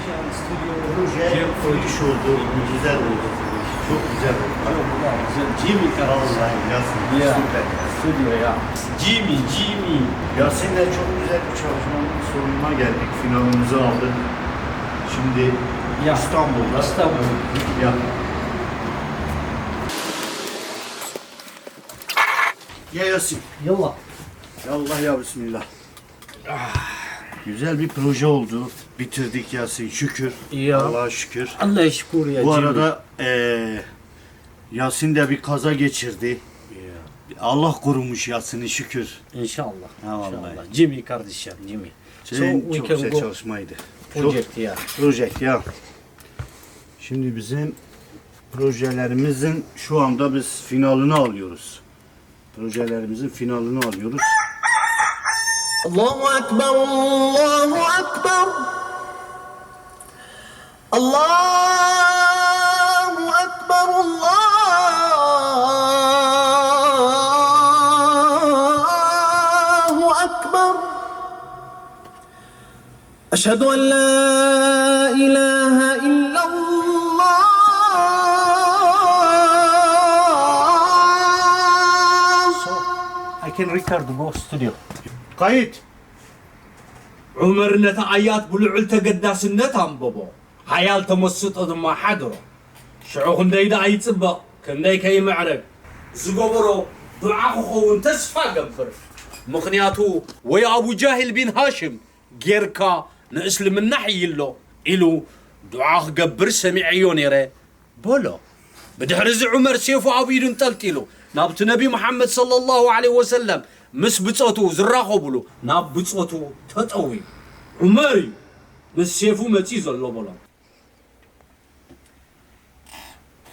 Proje müthiş oldu, güzel oldu. Çok güzel oldu. Jimmy Carter. Vallahi Yasin, süper. Studio ya. Jimmy, Jimmy. Yasin'le çok güzel bir çalışmanın sonuna geldik. Finalimizi aldık. Şimdi Ya. İstanbul'da. İstanbul. Ya. Ya Yasin. Yallah. Ya Allah ya Bismillah. Ah, güzel bir proje oldu. Bitirdik Yasin, şükür. Ya. Allah'a şükür. Allah'a şükür ya. Bu Cemil. Arada eee, Yasin de bir kaza geçirdi. Ya. Allah korumuş Yasin'i, şükür. İnşallah. Ha, vallahi. İnşallah. Jimmy kardeşim, Jimmy. Senin So we çok can güzel go çalışmaydı. Project, yeah. Project ya. Şimdi bizim projelerimizin şu anda biz finalini alıyoruz. Projelerimizin finalini alıyoruz. الله أكبر، الله أكبر. الله أكبر، الله أكبر. أشهد أن لا إله إلا الله. So, I can record go studio. Kayıt. ዑመር ነታ ኣያት ብልዑል ተገዳስነት ኣንበቦ፣ ሓያል ተመስጦ ድማ ሓደሮ። ሽዑ ክንደይ ደኣ ይጽበቕ፣ ክንደይ ከይምዕረግ። ዝገበሮ ዱዓ ክኸውን ተስፋ ገብር። ምኽንያቱ ወይ ኣቡ ጃሂል ቢን ሃሽም ጌርካ ንእስልምና ሕይሎ ኢሉ ዱዓ ክገብር ሰሚዐዮ ነይረ። በሎ። ብድሕሪ እዚ ዑመር ሴፉ ኣብ ኢዱ እንጠልጢሉ ናብቲ ነቢ መሓመድ ሰለላሁ ዐለይሂ ወሰለም ምስ ብጾቱ ዝራኸቡሉ ናብ ብጾቱ ተጠውዩ። ዑመር እዩ ምስ ሴፉ መጺኡ ዘሎ በሎም።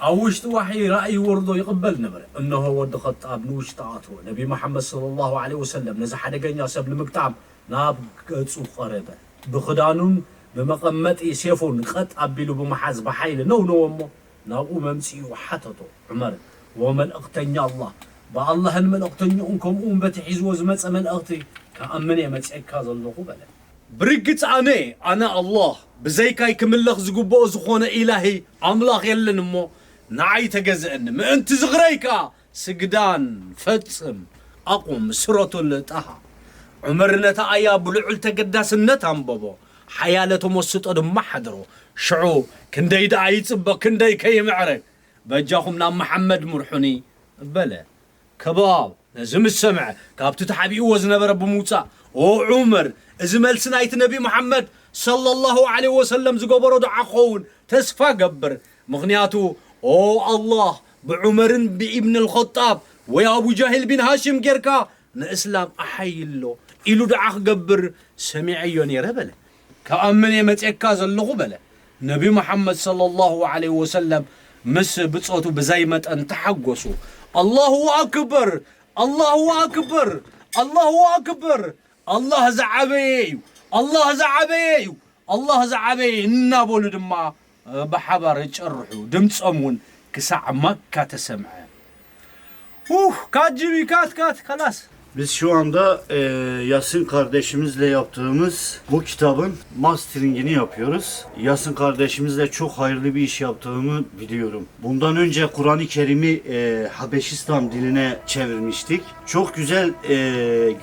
ኣብ ውሽጢ ዋሕይ ራእይ ይወርዶ ይቕበል ነበረ። እነሆ ወዲ ኸጣብ ንውሽጢ ኣትዎ። ነቢ መሓመድ ሰለላሁ ዐለይሂ ወሰለም ነዚ ሓደገኛ ሰብ ንምግጣም ናብ ገጹ ቀረበ። ብኽዳኑን ብመቐመጢ ሴፉን ቀጥ ኣቢሉ ብምሓዝ ብሓይሊ ነውነዎ እሞ ናብኡ መምጺኡ ሓተቶ። ዑመር፣ "ዎ መልእኽተኛ ኣላህ፣ ብኣላህን መልእኽተኛኡን ከምኡውን በቲ ሒዝዎ ዝመጸ መልእኽቲ ክኣምን እየ መጺኤካ ዘለኹ" በለ። "ብርግጽ ኣነ፣ ኣነ ኣላህ፣ ብዘይካይ ክምለኽ ዝግብኦ ዝኾነ ኢላሂ ኣምላኽ የለን እሞ ንዓይ ተገዝአኒ፣ ምእንቲ ዝኽረይ ከኣ ስግዳን ፈጽም። ኣቁም ሱረቱል ጣሃ። ዑመር ነታ ኣያ ብልዑል ተገዳስነት ኣንበቦ፣ ሓያለ ተመስጦ ድማ ሓደሮ። ሽዑ ክንደይ ደኣ ይጽበ፣ ክንደይ ከይምዕረግ። በጃኹም ናብ መሓመድ ምርሑኒ በለ። ከባብ ነዚ ምስ ሰምዐ ካብቲ ተሓቢእዎ ዝነበረ ብምውጻእ፣ ኦ ዑመር፣ እዚ መልሲ ናይቲ ነቢ መሓመድ ሰለላሁ ዐለይሂ ወሰለም ዝገበሮ ዱዓ ክኸውን ተስፋ ገብር። ምኽንያቱ ኦ ኣላህ ብዑመርን ብኢብን ኣልኸጣብ ወይ ኣቡ ጃሂል ቢን ሃሽም ጌርካ ንእስላም ኣሓይሎ ኢሉ ዱዓ ክገብር ሰሚዐዮ ነይረ በለ። ክኣምን እየ መፅኤካ ዘለኹ በለ። ነቢ መሓመድ ሰለላሁ ዐለይሂ ወሰለም ምስ ብፆቱ ብዛይ መጠን ተሓጎሱ። ኣላሁ ኣክበር! ኣላሁ ኣክበር! ኣላሁ ኣክበር! ኣላህ ዝዓበየ እዩ! ኣላህ ዝዓበየ እዩ! ኣላህ ዝዓበየ እናበሉ ድማ ብሓባር ጨርሑ። ድምፆም እውን ክሳዕ መካ ተሰምዐ። ኡፍ፣ ካት ጂሚ፣ ካት፣ ካት፣ ከላስ። Biz şu anda e, Yasin kardeşimizle yaptığımız bu kitabın masteringini yapıyoruz. Yasin kardeşimizle çok hayırlı bir iş yaptığımı biliyorum. Bundan önce Kur'an-ı Kerim'i e, Habeşistan diline çevirmiştik. Çok güzel e,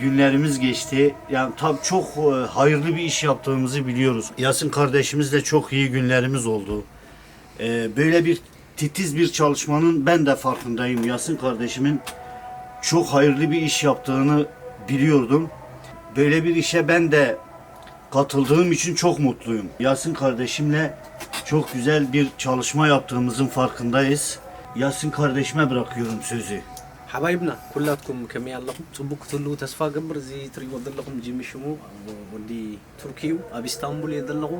günlerimiz geçti. Yani tam çok e, hayırlı bir iş yaptığımızı biliyoruz. Yasin kardeşimizle çok iyi günlerimiz oldu. E, böyle bir titiz bir çalışmanın ben de farkındayım. Yasin kardeşimin çok hayırlı bir iş yaptığını biliyordum. Böyle bir işe ben de katıldığım için çok mutluyum. Yasin kardeşimle çok güzel bir çalışma yaptığımızın farkındayız. Yasin kardeşime bırakıyorum sözü. ሓባይብና ኩላትኩም ከመይ ኣለኹም? ጽቡቅ ክትህልዉ ተስፋ ገብር። እዚ ትርእይዎ ዘለኹም ጂሚ ሽሙ ወዲ ቱርኪ እዩ። ኣብ ኢስታንቡል እየ ዘለኹ።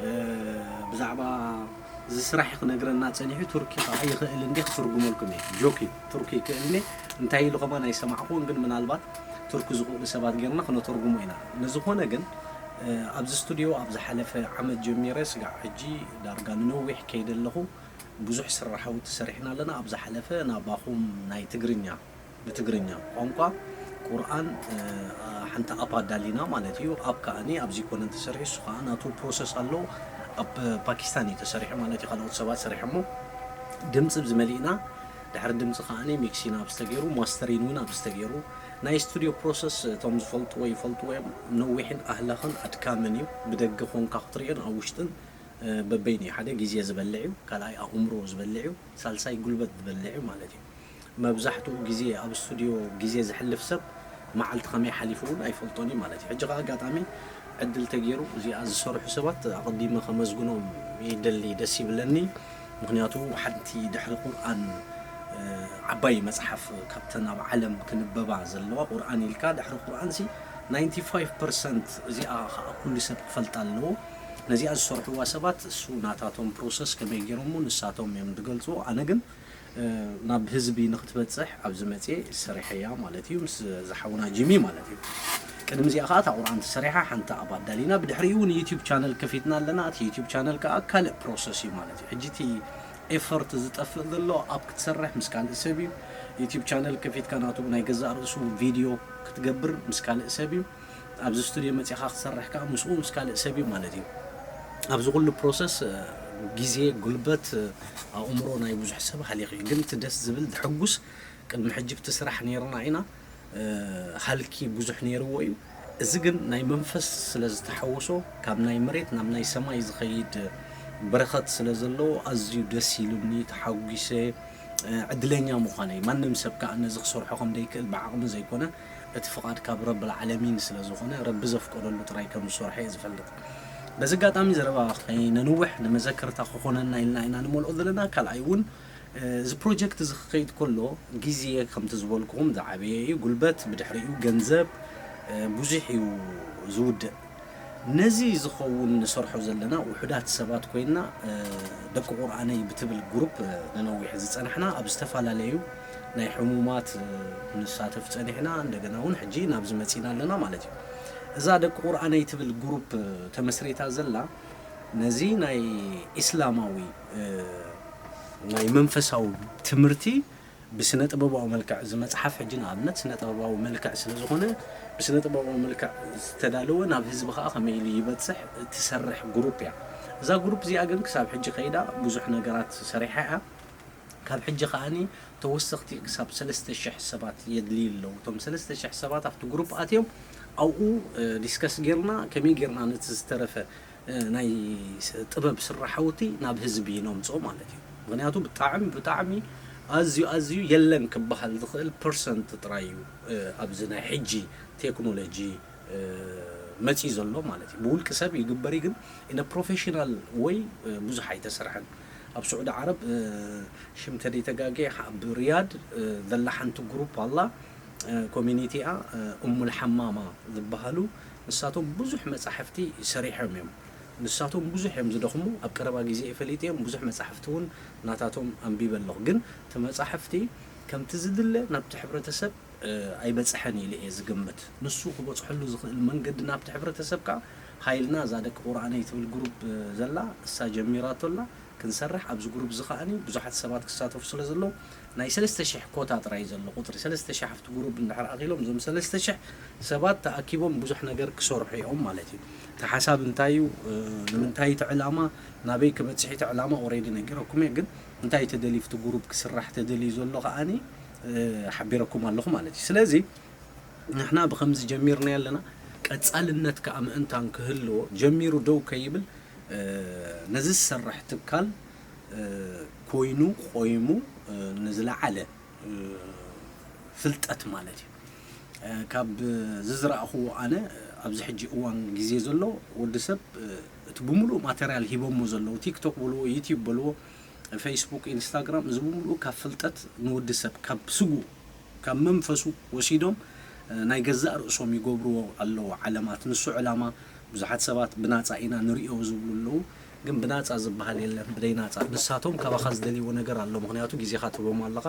እ፣ ብዛዕባ እዚ ስራሕ ክነግረና ጸኒሑ፣ ቱርኪ ከዓ ይኽእል እንዴ ክትርጉመልኩም እየ። ጆኪ፣ ቱርኪ ይክእል እንዴ እንታይ ኢሉ ከማን ኣይሰማዕኩን፣ ግን ምናልባት ቱርኪ ዝኽእሉ ሰባት ጌርና ክነተርጉሞ ኢና። ንዝኾነ ግን፣ እ፣ ኣብዚ ስቱድዮ ኣብ ዝሓለፈ ዓመት ጀሚረ ስጋዕ ሕጂ ዳርጋ ንነዊሕ ከይደ ኣለኹ። ብዙሕ ስራሓዊ ተሰሪሕና ኣለና። ኣብ ዝሓለፈ ናባኹም ናይ ትግርኛ፣ ብትግርኛ ቋንቋ ቁርኣን፣ እ፣ ሓንቲ ኣፕ ኣዳሊና ማለት እዩ። ኣፕ ከኣኒ ኣብዚ ኮነ ተሰሪሑ፣ እሱ ከዓ ናቱ ፕሮሰስ ኣሎ። ኣብ ፓኪስታን እዩ ተሰሪሑ ማለት እዩ። ካልኦት ሰባት ሰሪሖሞ ድምፂ ብዝመሊእና፣ ድሕሪ ድምፂ ከኣኒ ሚክሲን ኣብ ዝተገይሩ፣ ማስተሪን እውን ኣብ ዝተገይሩ። ናይ ስቱዲዮ ፕሮሰስ እቶም ዝፈልጥዎ ይፈልጥዎ እዮም። ነዊሕን ኣህላኽን ኣድካምን እዩ። ብደገ ኮንካ ክትርእዮን ኣብ ውሽጥን በበይኑ ሓደ ግዜ ዝበልዕ እዩ፣ ካልኣይ ኣእምሮ ዝበልዕ እዩ፣ ሳልሳይ ጉልበት ዝበልዕ እዩ ማለት እዩ። መብዛሕትኡ ግዜ ኣብ ስቱዲዮ ግዜ ዝሕልፍ ሰብ መዓልቲ ከመይ ሓሊፉ እውን ኣይፈልጦን እዩ ማለት እዩ። ሕጂ ከዓ ኣጋጣሚ ዕድል ተገይሩ እዚኣ ዝሰርሑ ሰባት ኣቐዲመ ከመስግኖም ይደሊ፣ ደስ ይብለኒ። ምክንያቱ ሓንቲ ድሕሪ ቁርኣን ዓባይ መፅሓፍ ካብተን ኣብ ዓለም ክንበባ ዘለዋ ቁርኣን ኢልካ ድሕሪ ቁርኣን ሲ ናይንቲ ፋይቭ ፐርሰንት እዚኣ ከዓ ኩሉ ሰብ ክፈልጣ ኣለዎ። ነዚኣ ዝሰርሕዋ ሰባት እሱ ናታቶም ፕሮሰስ ከመይ ገይሮሞ ንሳቶም እዮም ዝገልፅዎ። ኣነ ግን ናብ ህዝቢ ንክትበፅሕ ኣብዚ መፅየ ሰሪሐያ ማለት እዩ፣ ምስ ዝሓውና ጂሚ ማለት እዩ። ቅድሚ እዚኣ ከዓ እታ ቁርኣን ተሰሪሓ ሓንቲ ኣብ ኣዳሊና ብድሕሪኡ እውን ዩቲዩብ ቻነል ከፊትና ኣለና። እቲ ዩቲዩብ ቻነል ከዓ ካልእ ፕሮሰስ እዩ ማለት እዩ። ሕጂ እቲ ኤፈርት ዝጠፍእ ዘሎ ኣብ ክትሰርሕ ምስ ካልእ ሰብ እዩ። ዩቲዩብ ቻነል ከፊትካ ናቱ ናይ ገዛእ ርእሱ ቪድዮ ክትገብር ምስ ካልእ ሰብ እዩ። ኣብዚ ስቱድዮ መፂኻ ክትሰርሕ ከዓ ምስኡ ምስ ካልእ ሰብ እዩ ማለት እዩ። ኣብዚ ኩሉ ፕሮሰስ ግዜ፣ ጉልበት፣ ኣእምሮ ናይ ብዙሕ ሰብ ሃሊኽ እዩ። ግን እቲ ደስ ዝብል ድሕጉስ ቅድሚ ሕጂ ብቲ ስራሕ ነይርና ኢና። ሃልኪ ብዙሕ ነይርዎ እዩ። እዚ ግን ናይ መንፈስ ስለ ዝተሓወሶ ካብ ናይ መሬት ናብ ናይ ሰማይ ዝኸይድ በረኸት ስለ ዘለዎ ኣዝዩ ደስ ኢሉኒ፣ ተሓጒሰ። ዕድለኛ ምዃነይ፣ ማንም ሰብ ከዓ ነዚ ክሰርሖ ከም ደይክእል ብዓቕሚ ዘይኮነ እቲ ፍቓድ ካብ ረብል ዓለሚን ስለ ዝኾነ ረቢ ዘፍቀደሉ ጥራይ ከም ዝሰርሖ እየ ዝፈልጥ። በዚ ኣጋጣሚ ዘረባ ከይነንውሕ ንመዘከርታ ክኾነና ኢልና ኢና ንመልኦ ዘለና። ካልኣይ እውን እዚ ፕሮጀክት እዚ ክኸይድ ከሎ ግዜ ከምቲ ዝበልኩኹም ዝዓበየ እዩ። ጉልበት፣ ብድሕሪኡ ገንዘብ፣ ብዙሕ እዩ ዝውድእ። ነዚ ዝኸውን ንሰርሖ ዘለና ውሑዳት ሰባት ኮይንና ደቂ ቁርኣነይ ብትብል ግሩፕ ንነዊሕ ዝጸናሕና ኣብ ዝተፈላለዩ ናይ ሕሙማት ንሳተፍ ጸኒሕና፣ እንደገና እውን ሕጂ ናብዚ መጺና ኣለና ማለት እዩ። እዛ ደቂ ቁርኣነይ ትብል ግሩፕ ተመስሪታ ዘላ ነዚ ናይ ኢስላማዊ ናይ መንፈሳዊ ትምህርቲ ብስነ ጥበባዊ መልክዕ፣ እዚ መጽሓፍ ሕጂ ንኣብነት ስነ ጥበባዊ መልክዕ ስለ ዝኾነ ብስነ ጥበባዊ መልክዕ ዝተዳለወ ናብ ህዝቢ ከዓ ከመይ ኢሉ ይበጽሕ ትሰርሕ ግሩፕ እያ። እዛ ግሩፕ እዚኣ ግን ክሳብ ሕጂ ከይዳ ብዙሕ ነገራት ሰሪሓ እያ። ካብ ሕጂ ከዓኒ ተወሰኽቲ ክሳብ ሰለስተ ሽሕ ሰባት የድልዩ ኣለዉ። እቶም ሰለስተ ሽሕ ሰባት ኣብቲ ግሩፕ ኣትዮም ኣብኡ ዲስከስ ጌርና ከመይ ጌርና ነቲ ዝተረፈ ናይ ጥበብ ስራሓውቲ ናብ ህዝቢ ነምፅኦ ማለት እዩ። ምክንያቱ ብጣዕሚ ብጣዕሚ ኣዝዩ ኣዝዩ የለን ክበሃል ዝኽእል ፐርሰንት ጥራይ እዩ ኣብዚ ናይ ሕጂ ቴክኖሎጂ መፂኡ ዘሎ ማለት እዩ። ብውልቂ ሰብ ይግበር እዩ፣ ግን ኢነ ፕሮፌሽናል ወይ ብዙሕ ኣይተሰርሐን። ኣብ ስዑዲ ዓረብ ሽም ተደይተጋጌ ኣብ ሪያድ ዘላ ሓንቲ ግሩፕ ኣላ፣ ኮሚኒቲኣ እሙል ሓማማ ዝበሃሉ፣ ንሳቶም ብዙሕ መፃሕፍቲ ሰሪሖም እዮም። ንሳቶም ብዙሕ እዮም ዝደኽሙ። ኣብ ቀረባ ግዜ እየ ፈሊጠዮም። ብዙሕ መፃሕፍቲ እውን ናታቶም ኣንቢበ ኣለኹ። ግን እቲ መፃሕፍቲ ከምቲ ዝድለ ናብቲ ሕብረተሰብ ኣይበፅሐን ኢለ እየ ዝግምት። ንሱ ክበፅሐሉ ዝኽእል መንገዲ ናብቲ ሕብረተሰብ ከዓ ሃይልና እዛ ደቂ ቁርኣነይ ትብል ግሩፕ ዘላ እሳ ጀሚራቶ ኣላ። ክንሰርሕ ኣብዚ ግሩፕ እዚ ከዓኒ ብዙሓት ሰባት ክሳተፉ ስለ ዘለዉ ናይ ሰለስተ ሽሕ ኮታ ጥራይ ዘሎ ቁፅሪ ሰለስተ ሽሕ ኣብቲ ግሩፕ እንድሕር ኣኺሎም እዞም ሰለስተ ሽሕ ሰባት ተኣኪቦም ብዙሕ ነገር ክሰርሑ እዮም ማለት እዩ። እቲ ሓሳብ እንታይ እዩ? ንምንታይ እቲ ዕላማ ናበይ ክበፅሕ እቲ ዕላማ ኦሬዲ ነጊረኩም እየ። ግን እንታይ ተደልዩ ኣብቲ ግሩፕ ክስራሕ ተደልዩ ዘሎ ከዓኒ ሓቢረኩም ኣለኹ ማለት እዩ። ስለዚ ንሕና ብኸምዚ ጀሚርና ኣለና። ቀፃልነት ከዓ ምእንታን ክህልዎ ጀሚሩ ደው ከይብል ነዚ ዝሰርሕ ትካል ኮይኑ ቆይሙ ንዝለዓለ ፍልጠት ማለት እዩ። ካብ ዝዝረእኽዎ ኣነ ኣብዚ ሕጂ እዋን ግዜ ዘሎ ወዲ ሰብ እቲ ብምሉእ ማተርያል ሂቦሞ ዘለዉ ቲክቶክ በልዎ፣ ዩቲዩብ በልዎ፣ ፌስቡክ፣ ኢንስታግራም፣ እዚ ብምሉኡ ካብ ፍልጠት ንወዲ ሰብ ካብ ስጉ ካብ መንፈሱ ወሲዶም ናይ ገዛእ ርእሶም ይገብርዎ ኣለዉ ዓለማት። ንሱ ዕላማ ብዙሓት ሰባት ብናፃ ኢና ንርእዮ ዝብሉ ኣለዉ። ግን ብናፃ ዝበሃል የለን፣ ብደይ ናፃ። ንሳቶም ካባኻ ዝደልይዎ ነገር ኣሎ፣ ምኽንያቱ ግዜኻ ትህቦም ኣለኻ።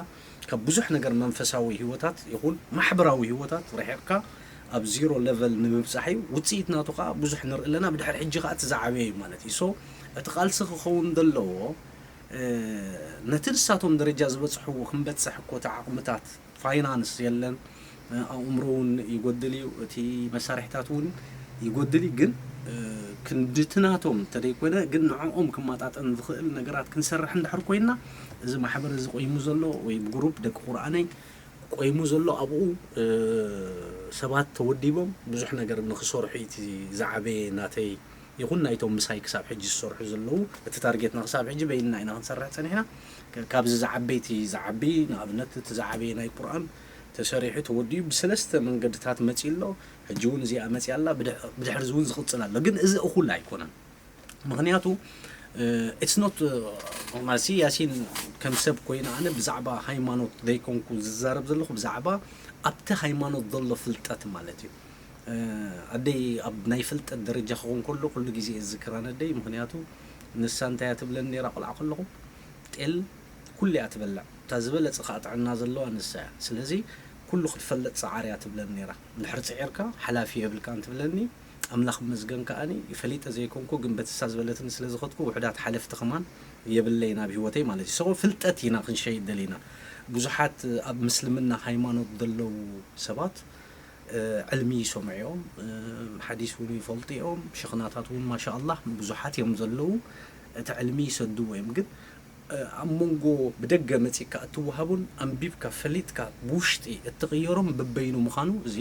ካብ ብዙሕ ነገር መንፈሳዊ ህይወታት ይኹን ማሕበራዊ ህይወታት ርሒቕካ ኣብ ዚሮ ለቨል ንምብፃሕ እዩ። ውፅኢት ናቱ ከዓ ብዙሕ ንርኢ ኣለና። ብድሕሪ ሕጂ ከዓ እቲ ዝዓበየ እዩ ማለት እዩ። ሶ እቲ ቃልሲ ክኸውን ዘለዎ ነቲ ንሳቶም ደረጃ ዝበፅሕዎ ክንበፅሕ እኮ እቲ ዓቕምታት ፋይናንስ የለን፣ ኣእምሮ እውን ይጎድል እዩ፣ እቲ መሳርሕታት እውን ይጎድል እዩ። ግን ክንድቲ ናቶም እንተደይኮነ ግን ንዕኦም ክመጣጠን ዝኽእል ነገራት ክንሰርሕ እንድሕር ኮይና፣ እዚ ማሕበር እዚ ቆይሙ ዘሎ ወይ ግሩፕ ደቂ ቁርኣነይ ቆይሙ ዘሎ ኣብኡ ሰባት ተወዲቦም ብዙሕ ነገር ንክሰርሑ እቲ ዝዓበየ ናተይ ይኹን ናይቶም ምሳይ ክሳብ ሕጂ ዝሰርሑ ዘለዉ። እቲ ታርጌትና ክሳብ ሕጂ በይንና ኢና ክንሰርሕ ጸኒሕና። ካብዚ ዝዓበይቲ ዝዓቢ ንኣብነት እቲ ዝዓበየ ናይ ቁርኣን ተሰሪሑ ተወዲኡ ብሰለስተ መንገድታት መጺ ኣሎ። ሕጂ እውን እዚኣ መጺኣ ኣላ። ብድሕርዚ እውን ዝቕጽል ኣሎ። ግን እዚ እኹል ኣይኮነን። ምክንያቱ it's not ማሲ ያሲን ከም ሰብ ኮይነ ኣነ ብዛዕባ ሃይማኖት ዘይኮንኩ ዝዛረብ ዘለኹ ብዛዕባ ኣብቲ ሃይማኖት ዘሎ ፍልጠት ማለት እዩ። ኣደይ ኣብ ናይ ፍልጠት ደረጃ ክኾን ከሎ ኩሉ ግዜ እዝክራ ነደይ። ምክንያቱ ንሳ እንታይ እያ ትብለኒ ነይራ ቆልዓ ከለኹ፣ ጤል ኩሉ እያ ትበልዕ፣ እታ ዝበለጸ ከዓ ጥዕና ዘለዋ ንሳ እያ። ስለዚ ኩሉ ክትፈልጥ ጸዓር እያ ትብለኒ ነይራ። እንድሕር ጽዒርካ ሓላፊ የብልካን ትብለኒ። ኣምላኽ ይመስገን ከኣኒ ፈሊጠ ዘይኮንኩ ግን በትሳ ዝበለትኒ ስለ ዝኸድኩ ውሕዳት ሓለፍቲ ከማን የብለይ ናብ ህይወተይ ማለት እዩ። ሰው ፍልጠት ኢና ክንሸይድ ደሊና። ብዙሓት ኣብ ምስልምና ሃይማኖት ዘለዉ ሰባት ዕልሚ ይሰምዑ እዮም፣ ሓዲስ እውን ይፈልጡ እዮም፣ ሸኽናታት እውን ማሻ ኣላህ ብዙሓት እዮም ዘለዉ። እቲ ዕልሚ ይሰድዎ እዮም ግን ኣብ መንጎ ብደገ መጺእካ እትወሃቡን ኣንቢብካ ፈሊጥካ ብውሽጢ እትቕየሮም ብበይኑ ምዃኑ እዚ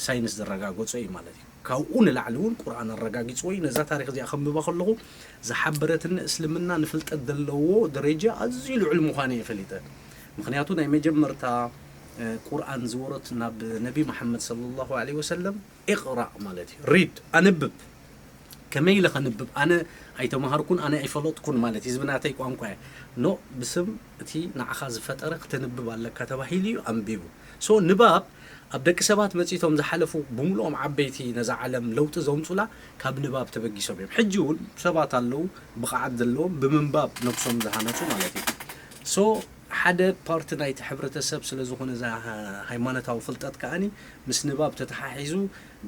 ሳይንስ ዘረጋገጾ እዩ ማለት እዩ። ካብኡ ንላዕሊ እውን ቁርኣን ኣረጋጊጽዎ እዩ። ነዛ ታሪኽ እዚኣ ከንብባ ከለኹ ዝሓበረትኒ እስልምና ንፍልጠት ዘለዎ ደረጃ ኣዝዩ ልዑል ምዃኑ እየ ፈሊጠ። ምኽንያቱ ናይ መጀመርታ ቁርኣን ዝወረድ ናብ ነቢ መሓመድ ሰለላሁ ዐለይሂ ወሰለም ኢቕራእ ማለት እዩ፣ ሪድ፣ ኣንብብ። ከመይ ኢለ ከንብብ? ኣነ ኣይተማሃርኩን ኣነ ኣይፈለጥኩን ማለት ህዝቢ ናተይ ቋንቋ እየ። ኖ፣ ብስም እቲ ንዓኻ ዝፈጠረ ክተንብብ ኣለካ ተባሂሉ እዩ ኣንቢቡ። ሶ ንባብ ኣብ ደቂ ሰባት መጺቶም ዝሓለፉ ብምልኦም ዓበይቲ ነዛ ዓለም ለውጢ ዘምጹላ ካብ ንባብ ተበጊሶም እዮም። ሕጂ እውን ሰባት ኣለዉ ብቕዓት ዘለዎም ብምንባብ ነብሶም ዝሃነጹ ማለት እዩ። ሶ ሓደ ፓርቲ ናይቲ ሕብረተሰብ ስለ ዝኾነ እዛ ሃይማኖታዊ ፍልጠት ከኣኒ ምስ ንባብ ተተሓሒዙ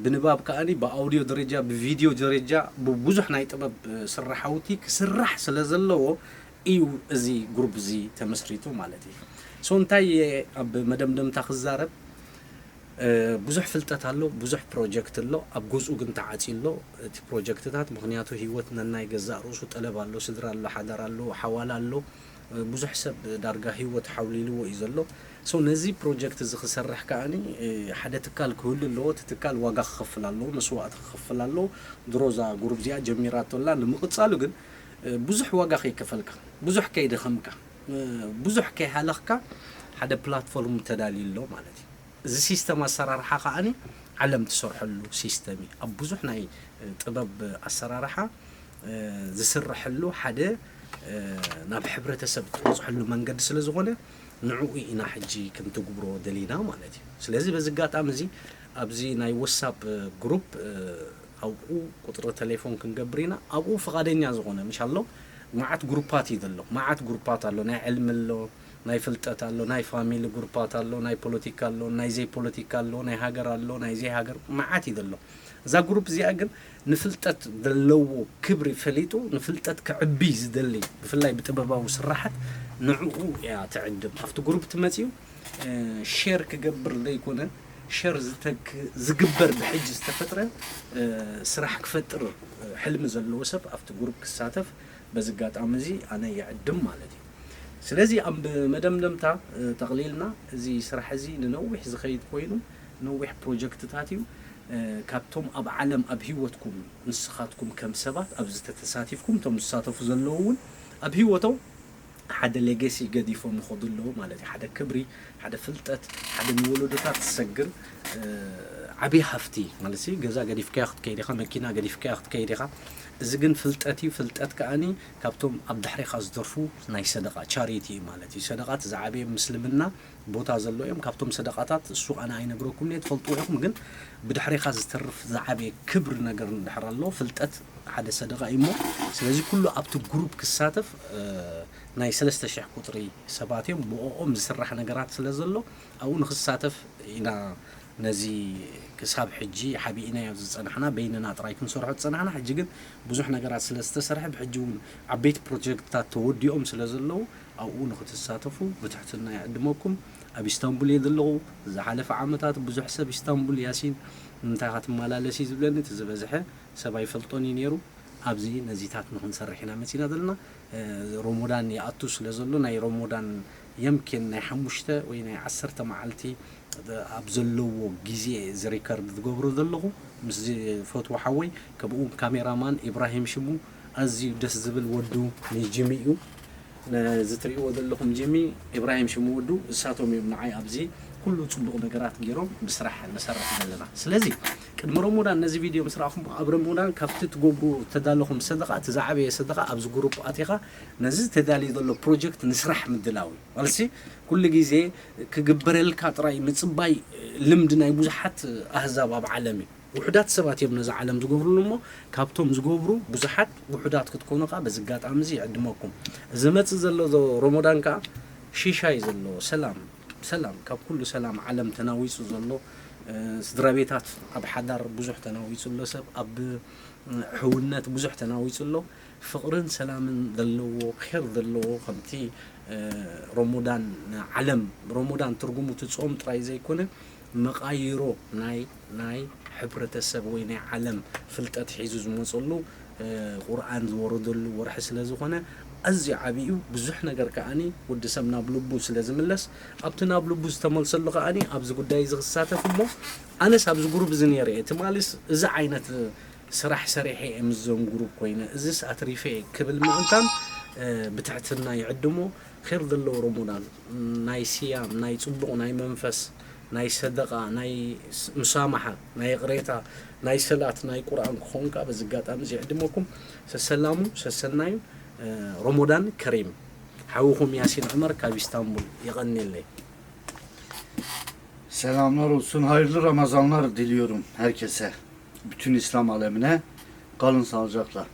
ብንባብ ከኣኒ ብኣውዲዮ ደረጃ ብቪድዮ ደረጃ ብብዙሕ ናይ ጥበብ ስራሓውቲ ክስራሕ ስለ ዘለዎ እዩ እዚ ግሩፕ እዚ ተመስሪቱ ማለት እዩ። ሶ እንታይ እየ ኣብ መደምደምታ ክዛረብ ብዙሕ ፍልጠት ኣሎ፣ ብዙሕ ፕሮጀክት ኣሎ፣ ኣብ ገዝኡ ግን ተዓፅዩ ኣሎ እቲ ፕሮጀክትታት። ምኽንያቱ ህይወት ነናይ ገዛእ ርእሱ ጠለብ ኣሎ፣ ስድራ ኣሎ፣ ሓዳር ኣሎ፣ ሓዋላ ኣሎ፣ ብዙሕ ሰብ ዳርጋ ህይወት ሓውሊልዎ እዩ ዘሎ። ሶ ነዚ ፕሮጀክት እዚ ክሰርሕ ከኣኒ ሓደ ትካል ክህሉ ኣለዎ። እቲ ትካል ዋጋ ክኸፍል ኣለዎ፣ መስዋእቲ ክኸፍል ኣለዎ። ድሮ እዛ ግሩፕ እዚኣ ጀሚራቶ ኣላ። ንምቕፃሉ ግን ብዙሕ ዋጋ ከይከፈልካ፣ ብዙሕ ከይደኸምካ፣ ብዙሕ ከይሃለኽካ ሓደ ፕላትፎርም ተዳልዩ ኣሎ ማለት እዩ። እዚ ሲስተም ኣሰራርሓ ከኣኒ ዓለም ትሰርሐሉ ሲስተም እዩ። ኣብ ብዙሕ ናይ ጥበብ ኣሰራርሓ ዝስረሐሉ ሓደ ናብ ሕብረተሰብ ትበፅሐሉ መንገዲ ስለ ዝኾነ ንዕኡ ኢና ሕጂ ክንትግብሮ ደሊና ማለት እዩ። ስለዚ በዚ ኣጋጣሚ እዚ ኣብዚ ናይ ወሳፕ ግሩፕ ኣብኡ ቁፅሪ ቴሌፎን ክንገብር ኢና። ኣብኡ ፍቓደኛ ዝኾነ ምሻሎ መዓት ግሩፓት እዩ ዘሎ። መዓት ግሩፓት ኣሎ፣ ናይ ዕልሚ ኣሎ፣ ናይ ፍልጠት ኣሎ፣ ናይ ፋሚሊ ግሩፓት ኣሎ፣ ናይ ፖለቲካ ኣሎ፣ ናይ ዘይፖለቲካ ኣሎ፣ ናይ ሃገር ኣሎ፣ ናይ ዘይሃገር መዓት እዩ ዘሎ። እዛ ግሩፕ እዚኣ ግን ንፍልጠት ዘለዎ ክብሪ ፈሊጡ ንፍልጠት ክዕቢ ዝደሊ ብፍላይ ብጥበባዊ ስራሓት ንዕኡ እያ ትዕድም። ኣብቲ ግሩፕ ትመፅኡ ሼር ክገብር ዘይኮነ ሸር ዝተክ ዝግበር ብሕጂ ዝተፈጥረ ስራሕ ክፈጥር ሕልሚ ዘለዎ ሰብ ኣብቲ ግሩፕ ክሳተፍ በዚ ኣጋጣሚ እዚ ኣነ ይዕድም ማለት እዩ። ስለዚ ኣብ መደምደምታ ጠቕሊልና እዚ ስራሕ እዚ ንነዊሕ ዝኸይድ ኮይኑ ነዊሕ ፕሮጀክትታት እዩ። ካብቶም ኣብ ዓለም ኣብ ህይወትኩም ንስኻትኩም ከም ሰባት ኣብዚ ተተሳቲፍኩም እቶም ዝሳተፉ ዘለዉ እውን ኣብ ህይወቶም ሓደ ሌጋሲ ገዲፎም ይኸዱ ኣለዉ ማለት እዩ። ሓደ ክብሪ፣ ሓደ ፍልጠት፣ ሓደ ንወለዶታት ዝሰግር ዓብዪ ሃፍቲ ማለት እዩ። ገዛ ገዲፍካዮ ክትከይድ ኢኻ፣ መኪና ገዲፍካዮ ክትከይድ ኢኻ። እዚ ግን ፍልጠት እዩ። ፍልጠት ከኣኒ ካብቶም ኣብ ድሕሬኻ ዝተርፉ ናይ ሰደቓ ቻሪቲ እዩ ማለት እዩ። ሰደቓ እቲ ዝዓበየ ምስልምና ቦታ ዘሎ እዮም። ካብቶም ሰደቓታት እሱ ኣነ ኣይነግረኩም እየ፣ ትፈልጥዎ ኢኹም። ግን ብድሕሬኻ ዝተርፍ ዝዓበየ ክብሪ ነገር እንድሕር ኣሎ ፍልጠት ሓደ ሰደቓ እዩ እሞ ስለዚ ኩሉ ኣብቲ ግሩፕ ክሳተፍ ናይ ሰለስተ ሽሕ ቁፅሪ ሰባት እዮም። ብኦም ዝስራሕ ነገራት ስለ ዘሎ ኣብኡ ንክሳተፍ ኢና ነዚ ክሳብ ሕጂ ሓቢእናዮ ዝፀናሕና፣ በይንና ጥራይ ክንሰርሖ ዝፀናሕና። ሕጂ ግን ብዙሕ ነገራት ስለ ዝተሰርሐ ብሕጂ እውን ዓበይቲ ፕሮጀክትታት ተወዲኦም ስለ ዘለዉ ኣብኡ ንክትሳተፉ ብትሕትና ይዕድመኩም። ኣብ ኢስታንቡል እየ ዘለኹ። ዝሓለፈ ዓመታት ብዙሕ ሰብ ኢስታንቡል፣ ያሲን እንታይ ኢኻ ትመላለስ እዩ ዝብለኒ። እቲ ዝበዝሐ ሰብ ኣይፈልጦን እዩ ነይሩ። ኣብዚ ነዚታት ንኽንሰርሕ ኢና መፂና ዘለና። ሮሞዳን ይኣቱ ስለ ዘሎ ናይ ሮሞዳን የምኬን ናይ ሓሙሽተ ወይ ናይ ዓሰርተ መዓልቲ ኣብ ዘለዎ ግዜ እዚ ሪከርድ ዝገብሮ ዘለኹ ምስ ዝፈትዎ ሓወይ፣ ከምኡ ካሜራማን ኢብራሂም ሽሙ ኣዝዩ ደስ ዝብል ወዱ ንጂሚ እዩ። ነዚ ትርእይዎ ዘለኹም ጂሚ፣ ኢብራሂም ሽሙ ወዱ፣ እሳቶም እዮም ንዓይ ኣብዚ ኩሉ ጽቡቕ ነገራት ገይሮም ብስራሕ ንሰርሕ ዘለና። ስለዚ ቅድሚ ረሞዳን ነዚ ቪድዮ ምስ ረኣኹም፣ ኣብ ረሞዳን ካብቲ ትገብሩ ተዳለኹም ሰደቓ፣ እቲ ዝዓበየ ሰደቓ ኣብዚ ግሩፕ ኣቲኻ ነዚ ተዳልዩ ዘሎ ፕሮጀክት ንስራሕ ምድላው እዩ። ማለትሲ ኩሉ ግዜ ክግበረልካ ጥራይ ምጽባይ ልምዲ ናይ ብዙሓት ኣህዛብ ኣብ ዓለም እዩ። ውሑዳት ሰባት እዮም ነዚ ዓለም ዝገብርሉ እሞ ካብቶም ዝገብሩ ብዙሓት ውሑዳት ክትኮኑ ከዓ በዚ ኣጋጣሚ እዚ ይዕድመኩም። እዚ መጽእ ዘሎ ዞ-፣ ሮሞዳን ከዓ ሺሻይ ዘሎ ሰላም፣ ሰላም፣ ካብ ኩሉ ሰላም ዓለም ተናዊጹ ዘሎ፣ እ፣ ስድራ ቤታት ኣብ ሓዳር ብዙሕ ተናዊጹ ኣሎ፣ ሰብ ኣብ፣ እ፣ ሕውነት ብዙሕ ተናዊጹ ኣሎ። ፍቕርን ሰላምን ዘለዎ፣ ኼር ዘለዎ፣ ከምቲ፣ እ፣ ሮሞዳን ንዓለም፣ ሮሞዳን ትርጉሙ እቲ ጾም ጥራይ ዘይኮነ፣ መቓይሮ ናይ፣ ናይ ሕብረተሰብ ወይ ናይ ዓለም ፍልጠት ሒዙ ዝመጸሉ፣ እ፣ ቁርኣን ዝወረደሉ ወርሒ ስለ ዝኾነ፣ ኣዝዩ ዓቢ እዩ። ብዙሕ ነገር ከኣኒ ወዲ ሰብ ናብ ልቡ ስለ ዝምለስ፣ ኣብቲ ናብ ልቡ ዝተመልሰሉ ከኣኒ ኣብዚ ጉዳይ እዚ ክሳተፍ እሞ፣ ኣነስ ኣብዚ ግሩፕ እዚ ነይረ እየ። ትማሊስ እዚ ዓይነት ስራሕ ሰሪሐ እየ ምስዞም ግሩፕ ኮይነ፣ እዚስ ኣትሪፈ እየ ክብል ምእንታን፣ እ፣ ብትሕትና ይዕድሞ። ኼር ዘለዎ ሮሞዳን፣ ናይ ስያም፣ ናይ ጽቡቕ፣ ናይ መንፈስ፣ ናይ ሰደቓ፣ ናይ ስ-፣ ሙሳማሓ፣ ናይ ይቕሬታ፣ ናይ ሰላት፣ ናይ ቁርኣን ክኸውን ከኣ በዚ ኣጋጣሚ እዚ ይዕድመኩም። ሰሰላሙ፣ ሰሰናዩ፣ እ፣ ሮሞዳን ከሪም። ሓውኹም ያሲን ዑመር ካብ ኢስታንቡል። የቐንየለይ። Selamlar olsun, hayırlı Ramazanlar diliyorum herkese. Bütün İslam alemine. Kalın sağlıcakla.